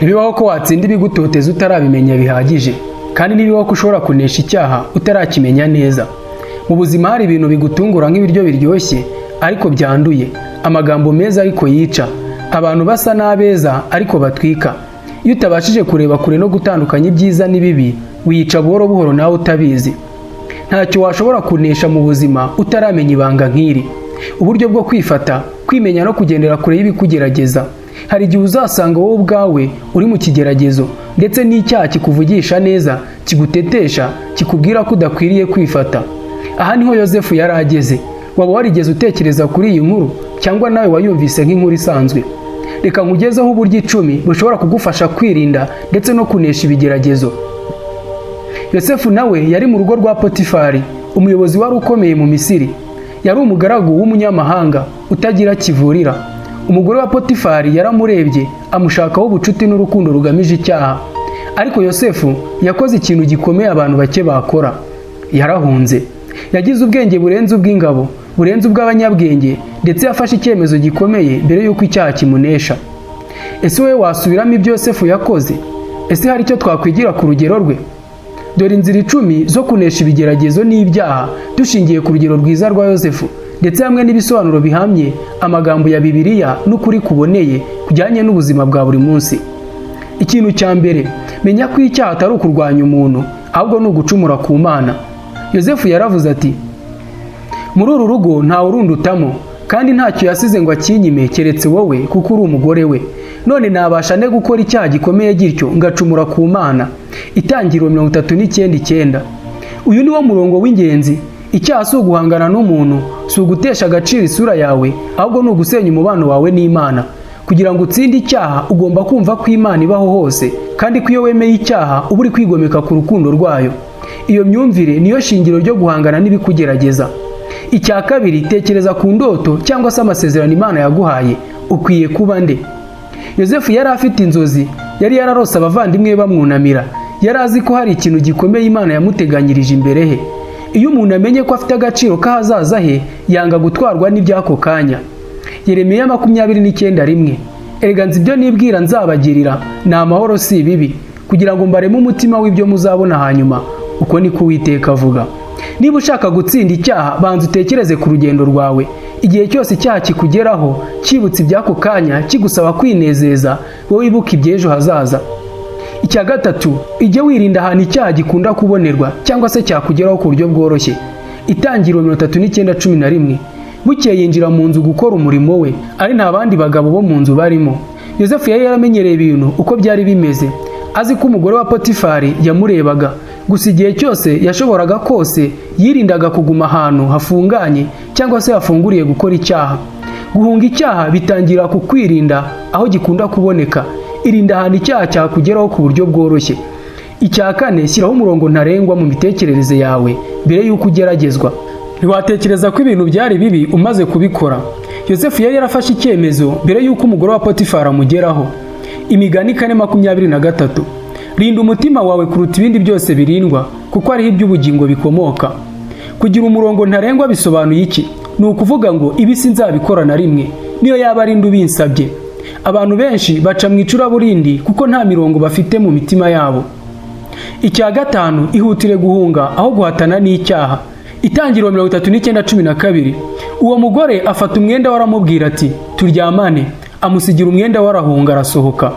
Ntibibaho ko watsinda ibigutoteza utarabimenya bihagije, kandi ntibibaho ko ushobora kunesha icyaha utarakimenya neza. Mu buzima hari ibintu bigutungura nk'ibiryo biryoshye ariko byanduye, amagambo meza ariko yica, abantu basa n'abeza ariko batwika. Iyo utabashije kureba kure no gutandukanya ibyiza n'ibibi, wiyica buhoro buhoro nawe utabizi. Ntacyo washobora kunesha mu buzima utaramenya ibanga nk'iri: uburyo bwo kwifata, kwimenya no kugendera kure y'ibikugerageza. Hari igihe uzasanga wowe ubwawe uri mu kigeragezo, ndetse n'icyaha kikuvugisha neza, kigutetesha, kikubwira ko udakwiriye kwifata. Aha niho Yosefu yari ageze. Waba warigeze utekereza kuri iyi nkuru, cyangwa nawe wayumvise nk'inkuru isanzwe? Reka nkugezeho uburyo 10 bushobora kugufasha kwirinda ndetse no kunesha ibigeragezo. Yosefu nawe yari mu rugo rwa Potifari, umuyobozi wari ukomeye mu Misiri. Yari umugaragu w'umunyamahanga utagira kivurira. Umugore wa Potifari yaramurebye, amushakaho ubucuti n'urukundo rugamije icyaha. Ariko Yosefu yakoze ikintu gikomeye abantu bake bakora: yarahunze. Yagize ubwenge burenze ubw'ingabo, burenze ubw'abanyabwenge, ndetse yafashe icyemezo gikomeye mbere y'uko icyaha kimunesha. Ese wowe wasubiramo ibyo Yosefu yakoze? Ese hari icyo twakwigira ku rugero rwe? Dore inzira 10 zo kunesha ibigeragezo n'ibyaha, dushingiye ku rugero rwiza rwa Yosefu, ndetse hamwe n'ibisobanuro bihamye, amagambo ya Bibiliya n'ukuri kuboneye kujyanye n'ubuzima bwa buri munsi. Ikintu cya mbere: menya ko icyaha atari ukurwanya umuntu, ahubwo ni ugucumura ku Mana. Yosefu yaravuze ati: "Muri uru rugo ntawe urundutamo, kandi ntacyo yasize ngo akinyime keretse wowe, kuko uri umugore we. None nabasha ne gukora icyaha gikomeye gityo, ngacumura ku Mana?" Itangiriro 39:9. Uyu ni wo murongo w'ingenzi. Icyaha si uguhangana n'umuntu, si ugutesha agaciro isura yawe, ahubwo ni ugusenya umubano wawe n'Imana. Kugira ngo utsinde icyaha, ugomba kumva ko Imana ibaho hose, kandi ko iyo wemeye icyaha uba uri kwigomeka ku rukundo rwayo. Iyo myumvire niyo shingiro ryo guhangana n'ibikugerageza. Icya kabiri: tekereza ku ndoto cyangwa se amasezerano Imana yaguhaye. Ukwiye kuba nde? Yosefu yari afite inzozi. Yari yararose abavandimwe be bamwunamira. Yari azi ko hari ikintu gikomeye Imana yamuteganyirije imbere he. Iyo umuntu amenye ko afite agaciro k'ahazaza he, yanga gutwarwa n'iby'ako kanya. Yeremiya 29:1: "Erega nzi ibyo nibwira nzabagirira, ni amahoro si ibibi, kugira ngo mbareme umutima w'ibyo muzabona hanyuma. Uko niko Uwiteka avuga." Niba ushaka gutsinda icyaha, banza utekereze ku rugendo rwawe. Igihe cyose icyaha kikugeraho cyibutse iby'ako kanya, kigusaba kwinezeza, wowe wibuka iby'ejo hazaza. Icya gatatu: ijye wirinda ahantu icyaha gikunda kubonerwa cyangwa se cyakugeraho ku buryo bworoshye. Itangiriro 39:11: "Bukeye yinjira mu nzu gukora umurimo we, ari nta bandi bagabo bo mu nzu barimo." Yosefu yari yaramenyereye ibintu uko byari bimeze, azi ko umugore wa Potifari yamurebaga. Gusa igihe cyose yashoboraga kose, yirindaga kuguma ahantu hafunganye cyangwa se hafunguriye gukora icyaha. Guhunga icyaha bitangira ku kwirinda aho gikunda kuboneka. Irinda ahantu icyaha cyakugeraho ku buryo bworoshye. Icya kane: shyiraho umurongo ntarengwa mu mitekerereze yawe mbere y'uko ugeragezwa. Ntiwatekereza ko ibintu byari bibi umaze kubikora. Yosefu yari yarafashe icyemezo mbere y'uko umugore wa Potifari amugeraho. Imigani 4:23: "Rinda umutima wawe kuruta ibindi byose birindwa, kuko ariho iby'ubugingo bikomoka." Kugira umurongo ntarengwa bisobanuye iki? Ni ukuvuga ngo: "Ibi sinzabikora na rimwe, niyo yaba ari ubinsabye." Abantu benshi baca mu icuraburindi kuko nta mirongo bafite mu mitima yabo. Icya gatanu: ihutire guhunga aho guhatana n'icyaha. Itangiriro 39:12: "Uwo mugore afata umwenda we, aramubwira ati: 'Turyamane.' Amusigira umwenda we, arahunga, arasohoka."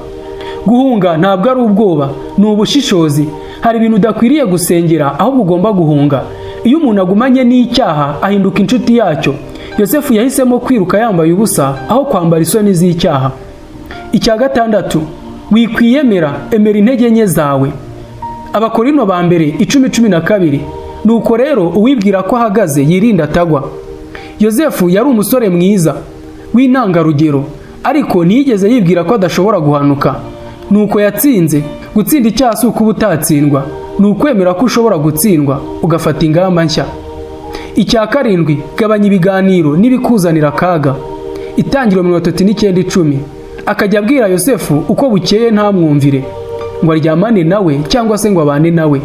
Guhunga ntabwo ari ubwoba, ni ubushishozi. Hari ibintu udakwiriye gusengera, ahubwo ugomba guhunga. Iyo umuntu agumanye n'icyaha, ahinduka inshuti yacyo. Yosefu yahisemo kwiruka yambaye ubusa aho kwambara isoni z'icyaha. Icya gatandatu: wikwiyemera, emera intege nke zawe. Abakorino ba mbere 10:12: "Nuko rero uwibwira ko ahagaze yirinda atagwa." Yosefu yari umusore mwiza w'intangarugero, ariko ntiyigeze yibwira ko adashobora guhanuka. Nuko yatsinze. Gutsinda icyaha si ukuba utatsindwa, ni ukwemera ko ushobora gutsindwa, ugafata ingamba nshya. Icya karindwi: gabanya ibiganiro n'ibikuzanira akaga. Itangiriro 39:10: "Akajya abwira Yosefu uko bukeye, ntamwumvire ngo aryamane nawe cyangwa se ngo abane nawe."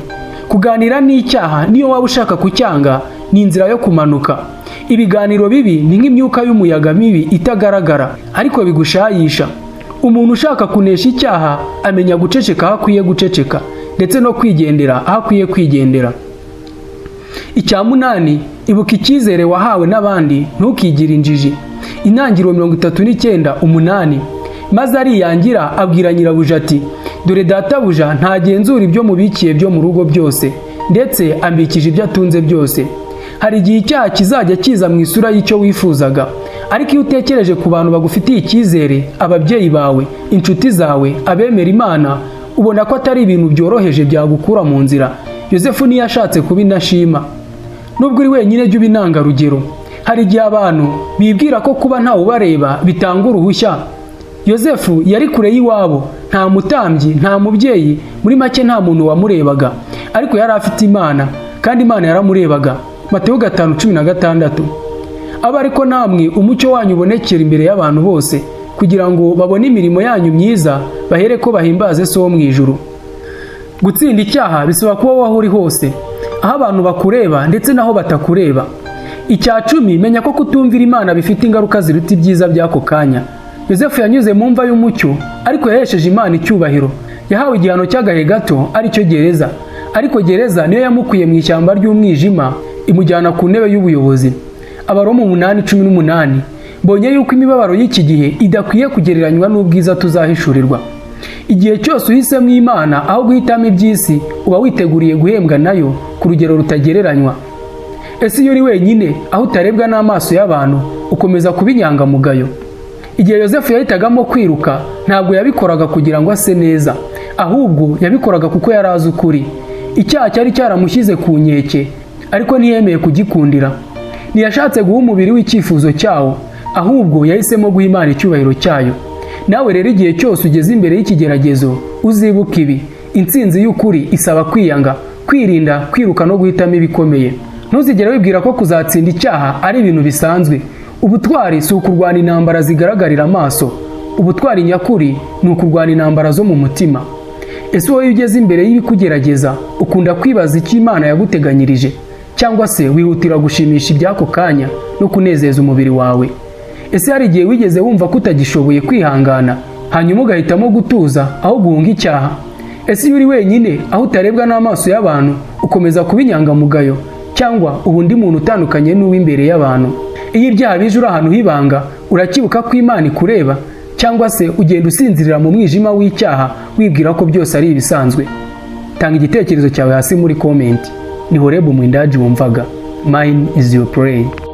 Kuganira n'icyaha, niyo waba ushaka kucyanga, ni inzira yo kumanuka. Ibiganiro bibi ni nk'imyuka y'umuyaga mibi itagaragara ariko bigushayisha. Umuntu ushaka kunesha icyaha amenya guceceka aho akwiye guceceka, ndetse no kwigendera aho akwiye kwigendera. Icya munani, ibuka icyizere wahawe n'abandi, ntukigire injiji. Intangiriro 39:8. Maze ariyangira, abwira nyirabuja ati: "Dore databuja ntagenzura ibyo mubikiye byo mu rugo byose, ndetse ambikije ibyo atunze byose." Hari igihe icyaha kizajya kiza mu isura y'icyo wifuzaga, ariko iyo utekereje ku bantu bagufitiye icyizere, ababyeyi bawe, inshuti zawe, abemera Imana, ubona ko atari ibintu byoroheje byagukura mu nzira. Yosefu ntiyashatse kuba indashima. Nubwo uri wenyine, jya uba intangarugero. Hari igihe abantu bibwira ko kuba ntawe ubareba bitanga uruhushya. Yosefu yari kure y'iwabo, nta mutambyi, nta mubyeyi, muri make nta muntu wamurebaga, ariko yari afite Imana, kandi Imana yaramurebaga. Mateyo 5:16. "Abe ariko namwe umucyo wanyu ubonekera imbere y'abantu bose, kugira ngo babone imirimo yanyu myiza, bahere ko bahimbaze So wo mu ijuru." Gutsinda icyaha bisaba kuba aho uri hose, aho abantu bakureba ndetse n'aho batakureba. Icya 10, menya ko kutumvira Imana bifite ingaruka ziruta ibyiza by'ako kanya. Yosefu yanyuze mu mva y'umucyo, ariko yahesheje Imana icyubahiro. Yahawe igihano cy'agahe gato, aricyo gereza, ariko gereza niyo yamukuye mu ishyamba ry'umwijima, imujyana ku ntebe y'ubuyobozi. Abaroma 8:18: "Mbonye yuko imibabaro y'iki gihe idakwiye kugereranywa n'ubwiza tuzahishurirwa." Igihe cyose uhisemo Imana aho guhitamo iby'isi, uba witeguriye guhembwa nayo ku rugero rutagereranywa. Ese iyo uri wenyine, aho utarebwa n'amaso y'abantu, ukomeza kuba inyangamugayo? Igihe Yosefu yahitagamo kwiruka, ntabwo yabikoraga kugira ngo ase neza, ahubwo yabikoraga kuko yari azi ukuri. Icyaha cyari cyaramushyize ku nkeke, ariko ntiyemeye kugikundira. Ntiyashatse guha umubiri w'icyifuzo cyawo, ahubwo yahisemo guha Imana icyubahiro cyayo. Nawe rero, igihe cyose ugeze imbere y'ikigeragezo, uzibuka ibi: intsinzi y'ukuri isaba kwiyanga, kwirinda, kwiruka no guhitamo ibikomeye. Ntuzigere wibwira ko kuzatsinda icyaha ari ibintu bisanzwe. Ubutwari si ukurwana intambara zigaragarira amaso. Ubutwari nyakuri ni ukurwana intambara zo mu mutima. Ese wowe, iyo ugeze imbere y'ibikugerageza, ukunda kwibaza icyo Imana yaguteganyirije, cyangwa se wihutira gushimisha iby'ako kanya no kunezeza umubiri wawe? Ese hari igihe wigeze wumva ko utagishoboye kwihangana, hanyuma ugahitamo gutuza aho guhunga icyaha? Ese iyo uri wenyine, aho utarebwa n'amaso y'abantu, ukomeza kuba inyangamugayo, cyangwa uba undi muntu utandukanye n'uw'imbere y'abantu? Iyo ibyaha bije uri ahantu h'ibanga, uracyibuka ko Imana ikureba, cyangwa se ugenda usinzirira mu mwijima w'icyaha, wibwira ko byose ari ibisanzwe? Tanga igitekerezo cyawe hasi muri comment. Ni Horebu Mwindaji wumvaga. Mine is your prayer.